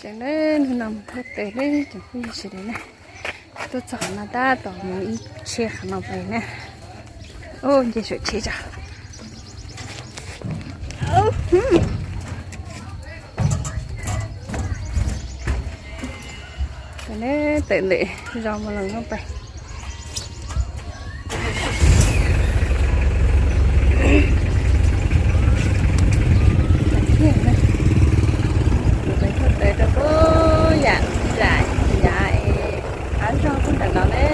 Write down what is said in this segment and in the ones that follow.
Ces ne, hnub no mus thauj taws ne, cov phooj ywg sawv daws na, tuaj txog qhov no tab tom mus ib tsheb qhov no pais na. Ub, nce saum tsheb tso. Tawm ntawm zos Mus Loos no pais. Pais thauj taws rau pem yam, yam, yam qab zog pem ntawm no ne.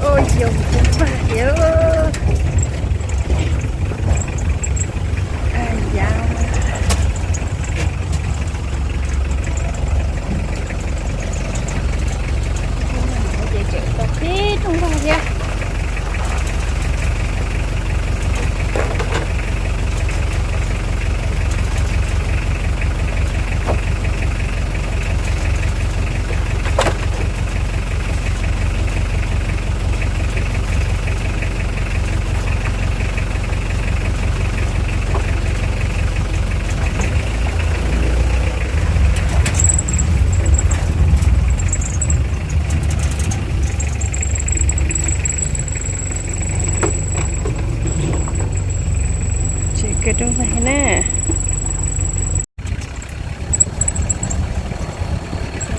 Ua yus tus pag thiab. Yam, ces tseem tau qhib rooj vag thiab. Tseem kawg rooj vag na.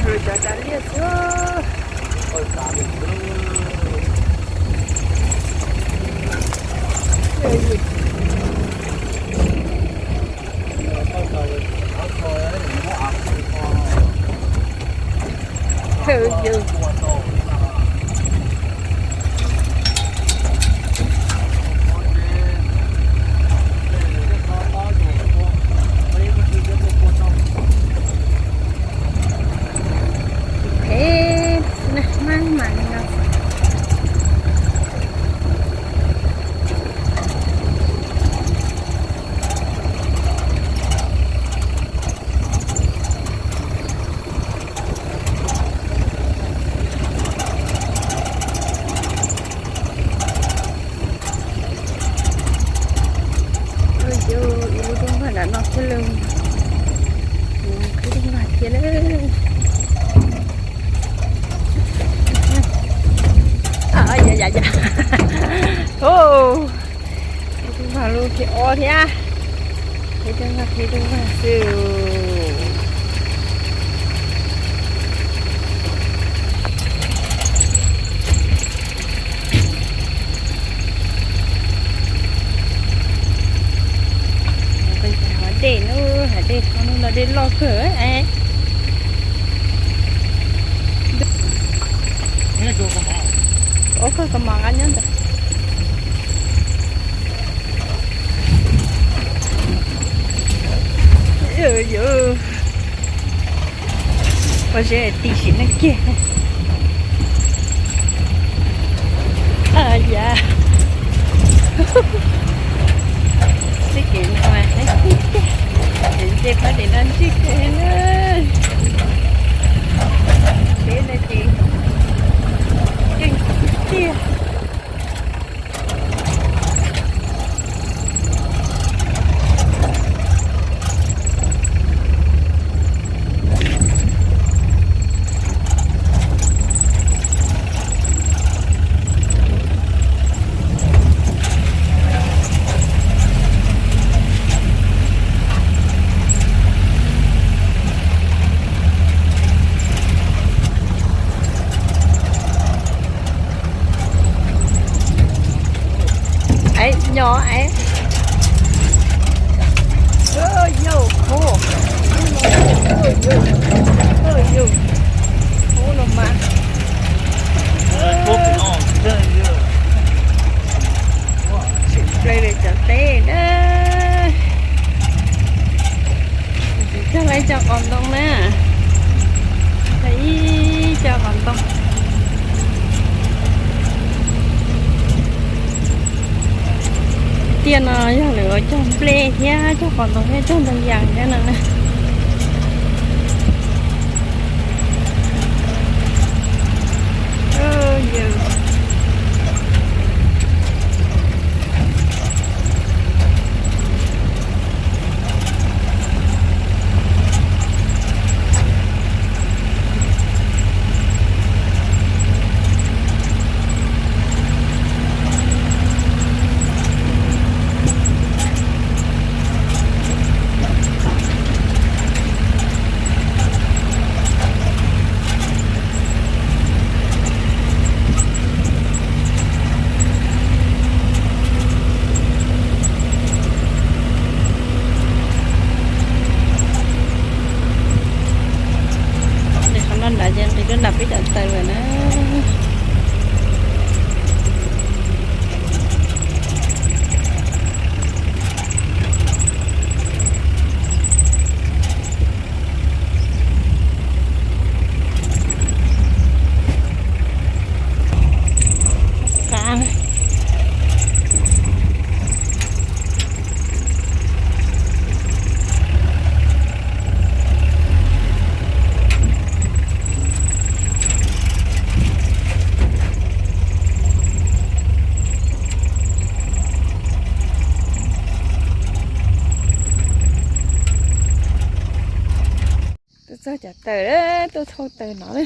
Cov tsav liaj xwb. Phem xwb na, maj mam li no xwb. Ua cas ib lub rooj vag nram no thiab lawm. Mus khwb rooj vag thiab lawm. Yam yam yam. Ib rooj vag lub thib ob thiab. Ib rooj vag, ib rooj vag xwb. Hav dej no, hav dej thaum no dej loj kawg. Ua koj kav mas nqa nyob ntawd. Ua zeb tim sim neej kiag. Yam, txij kev no mas ntsig tiag, ntseg pab tim no ntsig kawg na. Peb no ces, Os es. Ơ, yau, khô. Ơ, yau. Ơ, yau. Khô no mas. Tshwm ple li cov teb na. Cog lawv cov qos ntoo na. Cog ib co qos ntoo. Tiaj no yog lawv cog nplej thiab cog qos ntoo thiab cog ntoo yas thiab no na. Qhov no nrad ces nqis rau nram peb cov taws lawm na. Tuaj txog cov taws, tuaj thauj taws no na.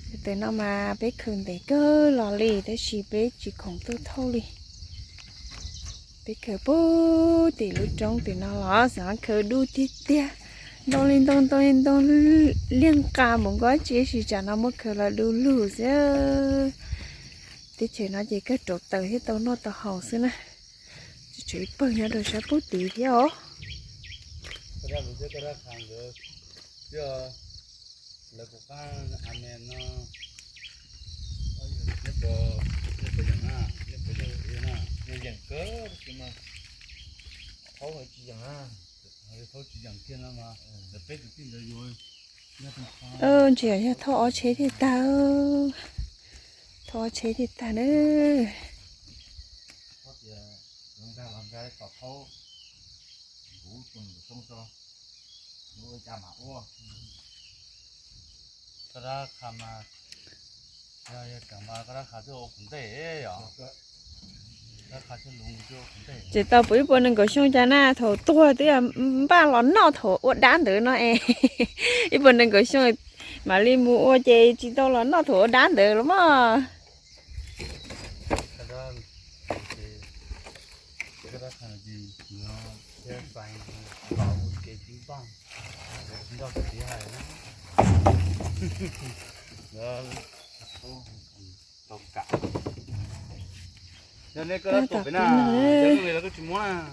Cov taws no mas peb khaws ntev kawg los li tab sis peb tsis khoom tuaj thauj li. Peb khaws puag tim lub roob tim no los xav khaws dub tiag tiag. Ntoo li ntoo, ntoo li ntoo, liaj nqa mus nkaus tsis, tab sis tsam no muab khaws los du lug xwb. Teb chaws no ces kawg rauv taws thiab tau noj tau haus xwb na. Tseem tshuav ib pawg nyob rau sab puag tid thiab os. Ntshai yog thauj ob tsheb thiaj tag, thauj ob tsheb thiaj tag na. Tseem tau puv ib puas nees nkaum xyoo cas na, thaum tuag twb yog npaj los noj thaum ua dab ntawd no es. Ib puas nees nkaum xyoo mam li mus ua ces tsis tau los noj thaum ua dab ntawd los mas.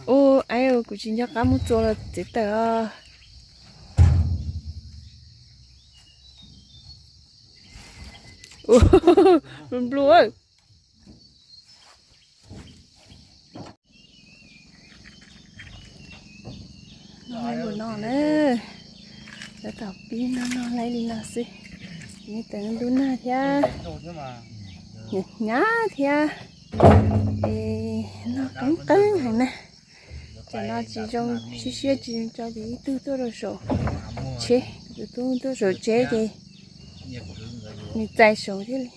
Ua, kuv tsis nco qab mus txua los txiv taws os. Nplua. No laib ua no na, lawv tau pib no no laib li no xwb. Nws tawm ntub nag thiab, hnyav hnyav thiab, es no qeeb qeeb heev na. Tsam no tsis zoo siab siab tsis zoo tso ces ib tug tuaj rau saum tsheb, tus tub tuaj saum tsheb ces nws txais saud thiab li.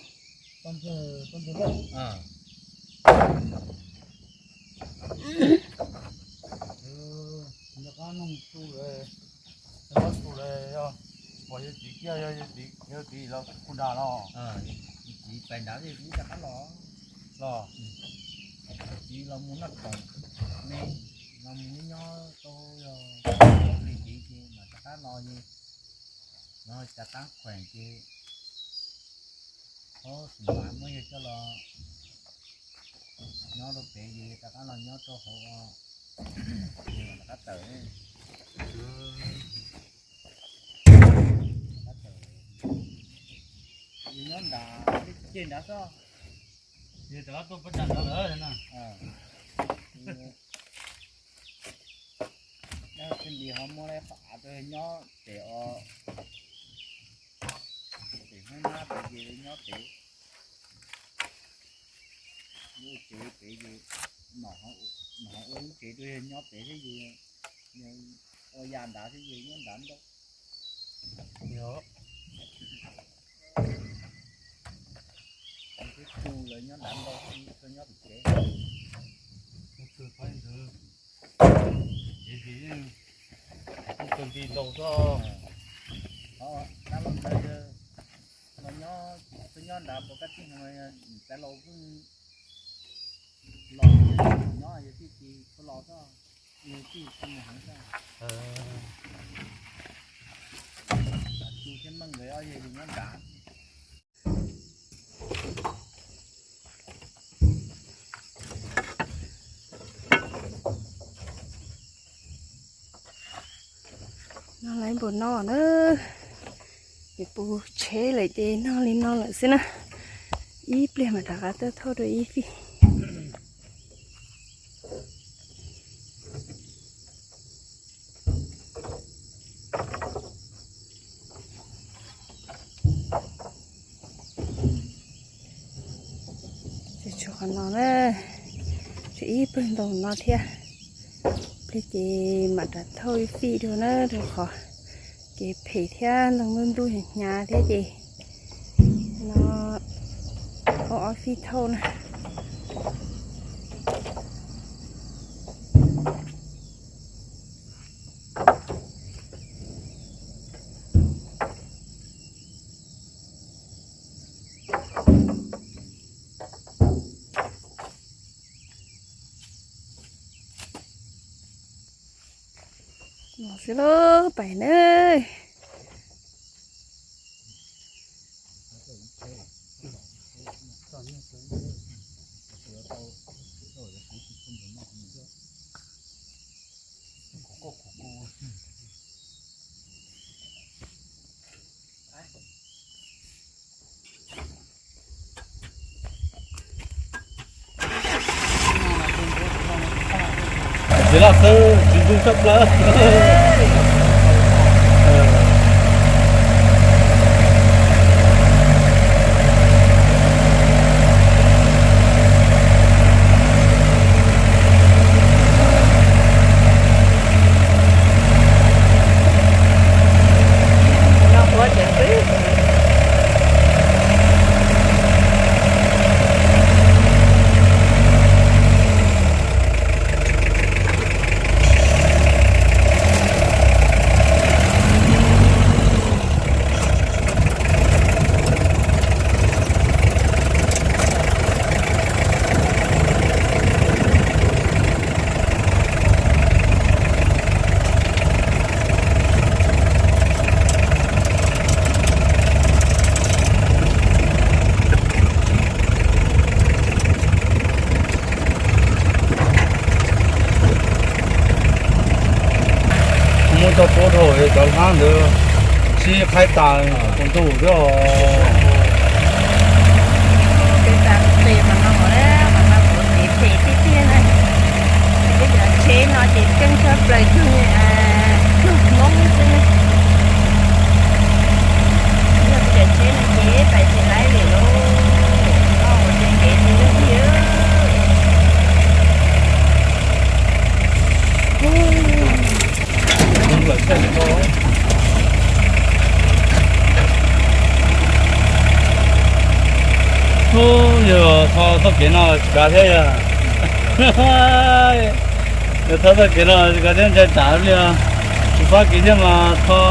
Los, txiv los mus noj khoom me, los mus nyob nyob rau yog li txiv ces mam rov qab los ces, los cas tab khuam ces, ob xi mas muab yawg coj los, Nyob rau pem ces rov qab los nyob rau hauv, rov qab tawm, rov qab tawm. Yus nyob nrad, ceg nrad xwb. Yus rov qab tuaj pab nrad nrad lawm na. Xib Npis ho muaj qhov av rau nyob pem os, pem Hmoob Nab pem ces nyob pem, lub tsev pem ces, nom ho ua lub tsev rau nyob pem thiab ces, ua ya nrad thiab ces nyob nrad ntau. Twb tu lawv nyob nrad ntau, nyob pem tsev. Ces kawg nti ntau xwb. Qhov dab laug ntawd los nyob, twb nyob nrad puas kab tij, niam tais laus pheej los, nyob yog tij tsis tshua los xwb, yog tij tsis mus heev xwb. Tus thiab Meej nkawd ob yawg yus nyob nrad. No lawv npaum no na, es puv tsheb lawm ces noj li no lawm xwb na. Ib pliag mam rov qab tuaj thauj dua ib fij. Tsis tshuav qhov no na, tshuav ib pawg ntoo no thiab. Pliag ces mam rov thauj ib fij dua na, rau qhov kev phem thiab ntoo ntub ntub hnyav hnyav thiab ces no ua ob fij thauj na. No xwb lauj pais na. Tsis loj xwb, tsis ntug tshaj plaws. Muab coj pub rau cov hlab ntawd sib qhaib tas tus ntug xwb os. Peb tas qis qhov no, qhov no kuv tiv phem tiag tiag na. Peb cov tsheb no ces keej tshaj plaws cuag, cuag Hmoob xwb na. Yog peb cov tsheb no ces pais tsis laib li lauj. Noj ua ke kev tsis yooj yim. Ub, yog txoj kev no tsis kav thiab yog. Yog txoj kev no tsis kav thiab, ntshai tsam li os. Tsis pab kev thiab mas tho.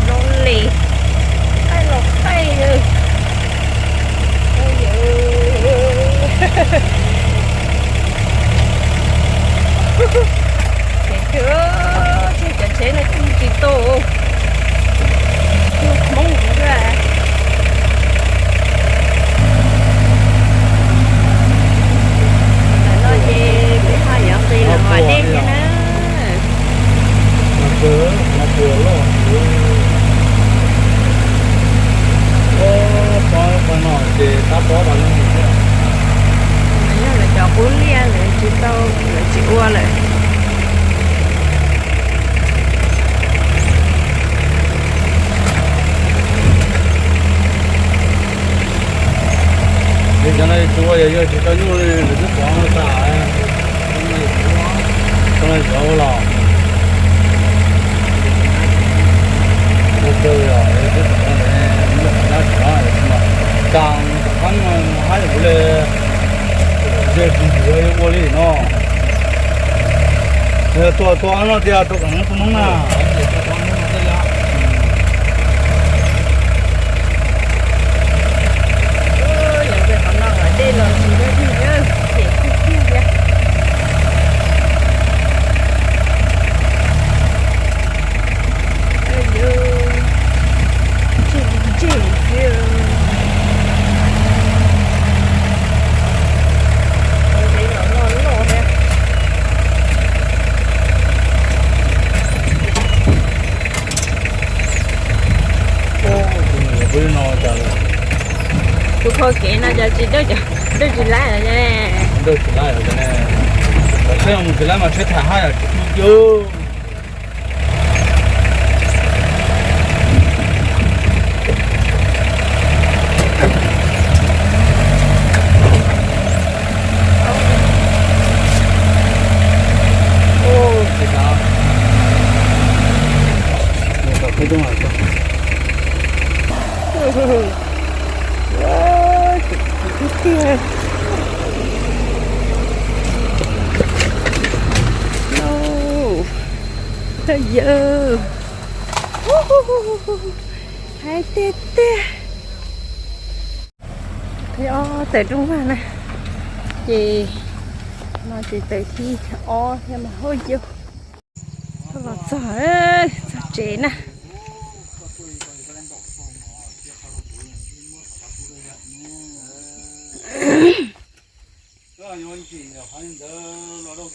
Zoo li qaij los qaij. Ces cov tsheb no kuj tsis tau, kuj Hmoob xwb. Cov no tsis ua yog yog tsis tau nyuj li lawv twb pov no tas. Cov no yuav ua los ua kawg os, twb pov no lawv tsis lab tsis mas cas tom qab no hab yam kuv li, yog tsis yuav ua li no. Yog tuaj tuaj no tias rau kom tus noob na. Tus qhov kev no cov tsis dawj, dawj tsis laib os ne. Dawj tsis laib os ne. Saib mus tsis laib mas saib tham haj yam tsis tu yus. Tiag tiag. Yawg, hais tiag tiag. Thib ob tawm rooj vag na, ces no ces tawm thib ob thiab mas hauj yau. Thaum los txog, txog tsev na.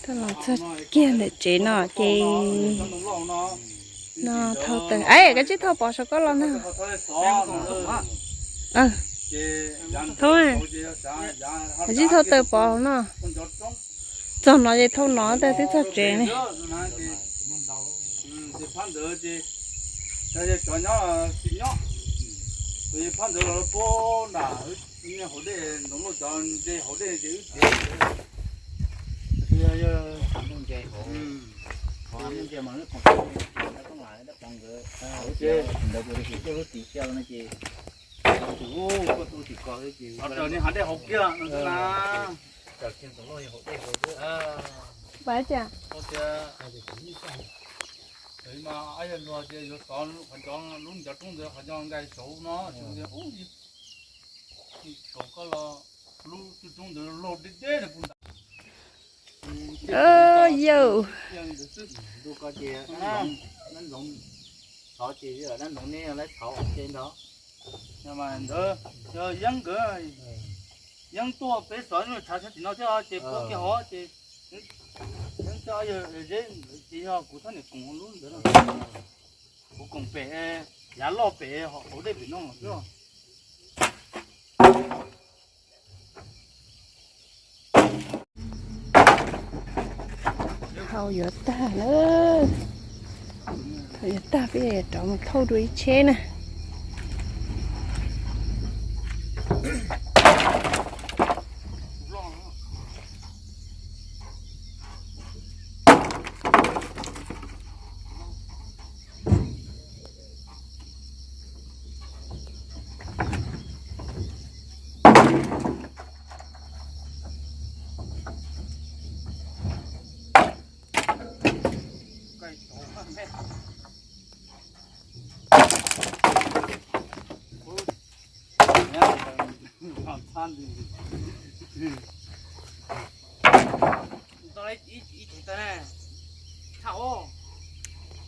Thaum los txog kiag ntawm tsev no ces no thau taws, es koj tsij thau pov saum koj los na. Thau, koj tsij thau taws pov no. Txog no ces thau no tas twb txog tsev ne. Pab cas? Yawg, Yeeb nkawd, Yeeb tuaj peb xov tshav tshav tim no thiab ces puab kiag hov ces Yeeb coj yawg zeb ces yog kuv thab niam koom lub ntawd no. Kuv koom pem, yav loj pem hauv dej pem no xwb. Thau yuav tag na. Thau yuav tag peb rov mus thauj dua ib tsheb na.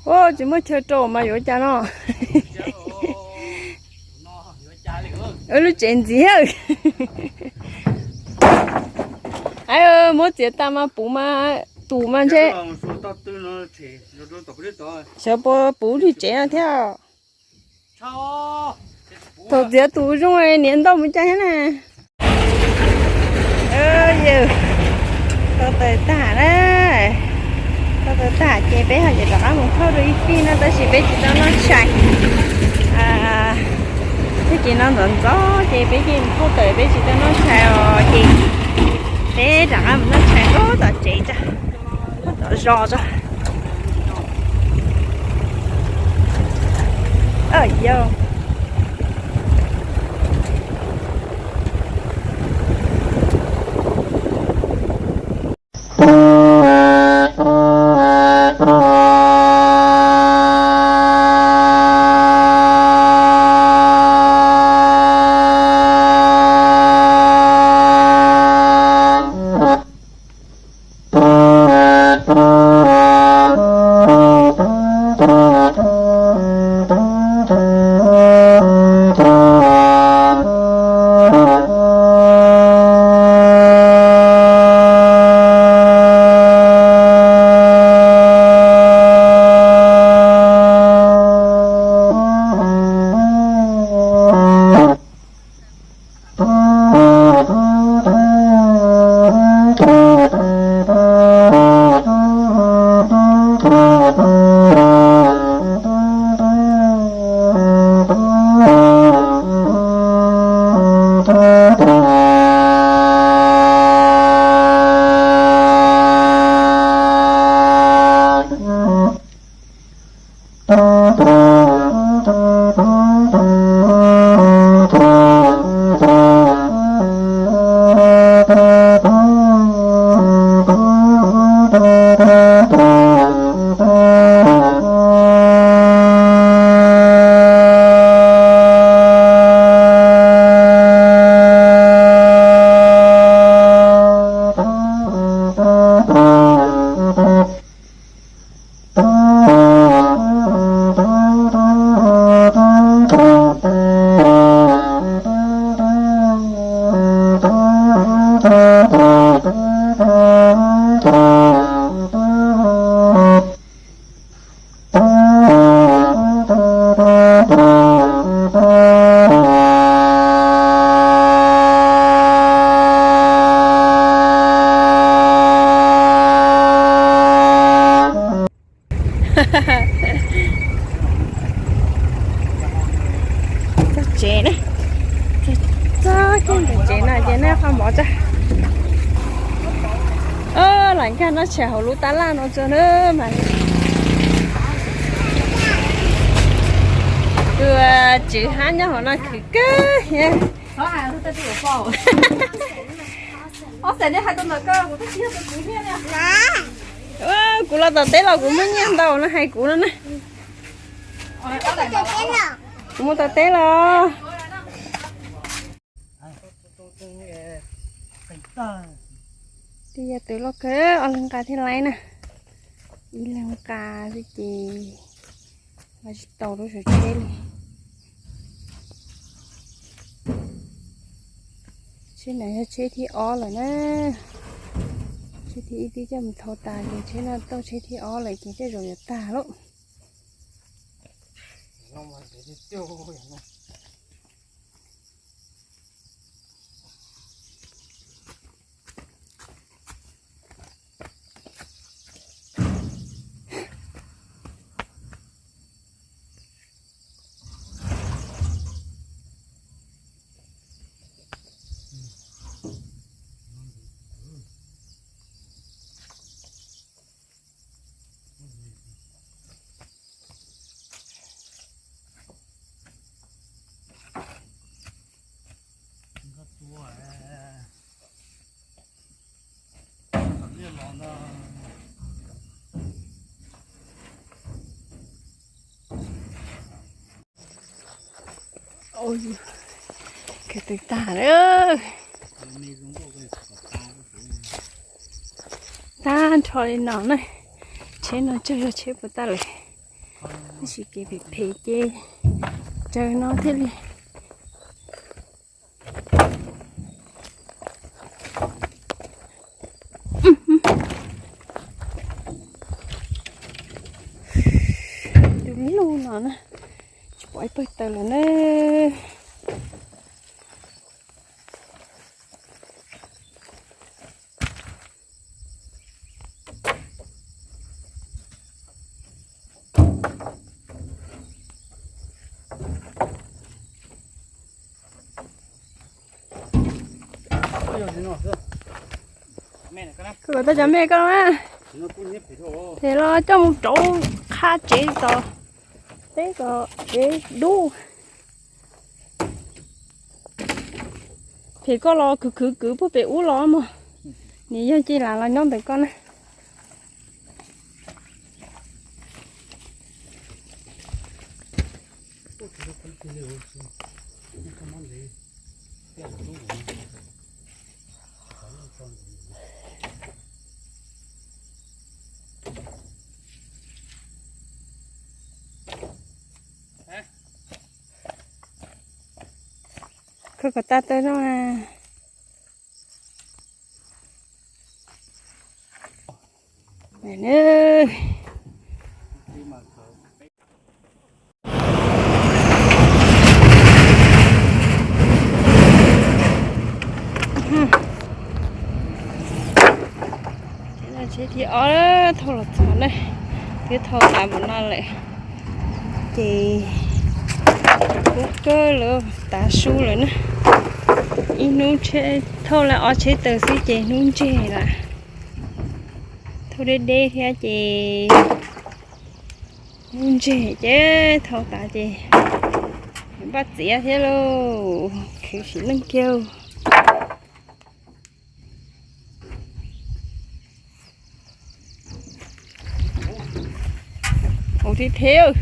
Ua tsis muaj chaw rau mas yuav cas no. Lub tsev ntxiv. Muab txiav tas mas puv mas tus mas ntshe xyov puas puv lub tsev no thiab. Thaum txiav tus zoo niam ntau mus cas thiab na. Yawg, tau taws tag na. Tau taws tag ces peb ho yuav rov qab mus thauj dua ib fij no tab sis peb tsis tau noj tshais thiab. Ces no ntxov ntxov ces peb cia li thauj tawm, peb tsis tau noj tshais os, ces peb rov qab mus noj tshais tom tsev tso, tom zos tso. Yog. Txog tsev na, txog kiag ntawm tsev no ces nej qhov mov tso. Lam nkag noj tshais hauv lub tab laj no tso na mas. Tus tswv hab nyob hauv no khwv kawg thiab. Kuv los tom teb los kuv muaj nyiaj ntau no hais kuv no na. Kuv mus tom teb los. Twb yog tus loj kawg, ob leeg nqa thiaj laib na. Ib leeg nqa xwb ces nqa tsis tau lub suav tsheb li. Tsheb no yog tsheb thib ob lawm na. Tsheb thib ib twb coj mus thau tas ces tsheb no tau tsheb thib ob lawm ces tej zaum yuav tag lauj. Khaws twb tag lawm. Tag nrho li no na. Tsheb no tsaug zog tsheb puas tag lawm, tab sis kev phem phem ces tsaws no thiaj li. Tus lub no na, tsis pom ib pawg taws lawm na. Koj kom tau cov me koj na. Phem los coj mus rauv qha tsev tos teb kom tsev dub. Phem koj los khwv khwv kwv puag pem ub los mog. Nws yog cia lam los nyob ntawm koj na. Koj kom tau tau zoo na. Tsheb thib ob thauj los txog na, twb thauj tas npaum no lawm, ces kub kawg lawm, tav su lawm na. Ib hnub thauj li ob tsheb taws xwb ces hnub ntseg lawm. Thauj deb deb thiab ces hnub ntseg ces thauj tas ces npaj txiav thiab lauj, khwv sim neej kiag. Ua thiab thiab.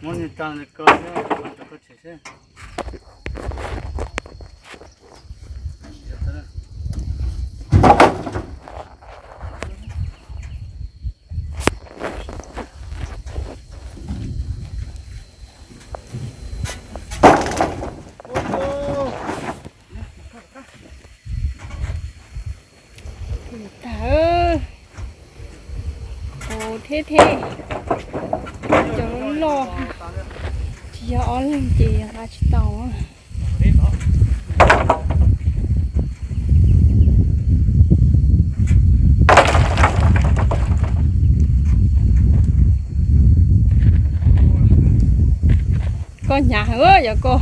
Muab niag tsa ko thiab rau koj tshem seb. Tag, tus thiab thiab, cov loj, tsis yog ob leeg ces nqa tsis tau. Koj hnyav heev yog koj.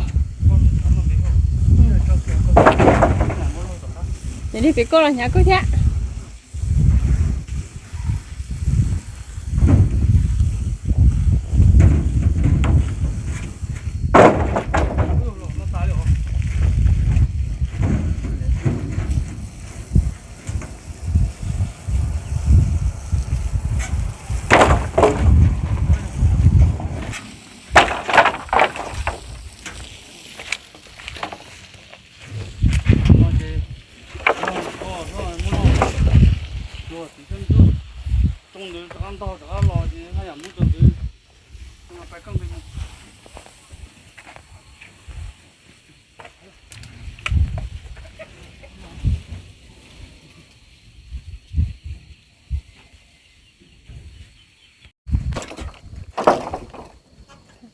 Ces li pem koj los hnyav koj thiab. Tsooj ntawd rov qab ntog rov qab los ces haj yam muab tsooj ntawd pais koj nqis mus.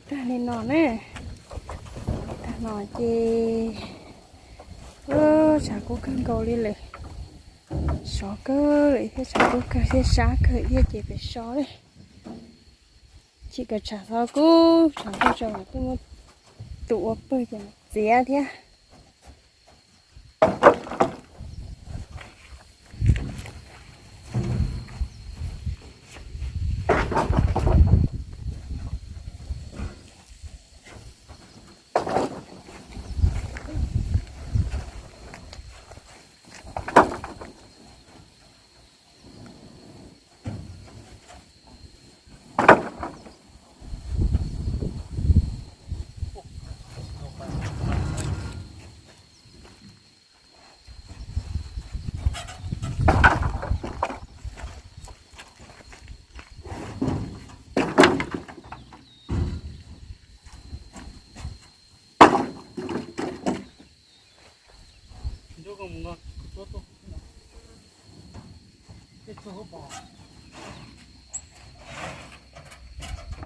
Tag li no ne, tag no ces tshav kub kawg nkaus li lawm, sov kawg lawm thiab, tshav kub kawg thiab sab kawg thiab ces pem so li. Tsis kam tshav txhob kub, tshav kub tso mas twb muab tus ua pawg ces txiav thiab. Coj koj mus nqa tsuag tuaj, tej tsuag koj pom.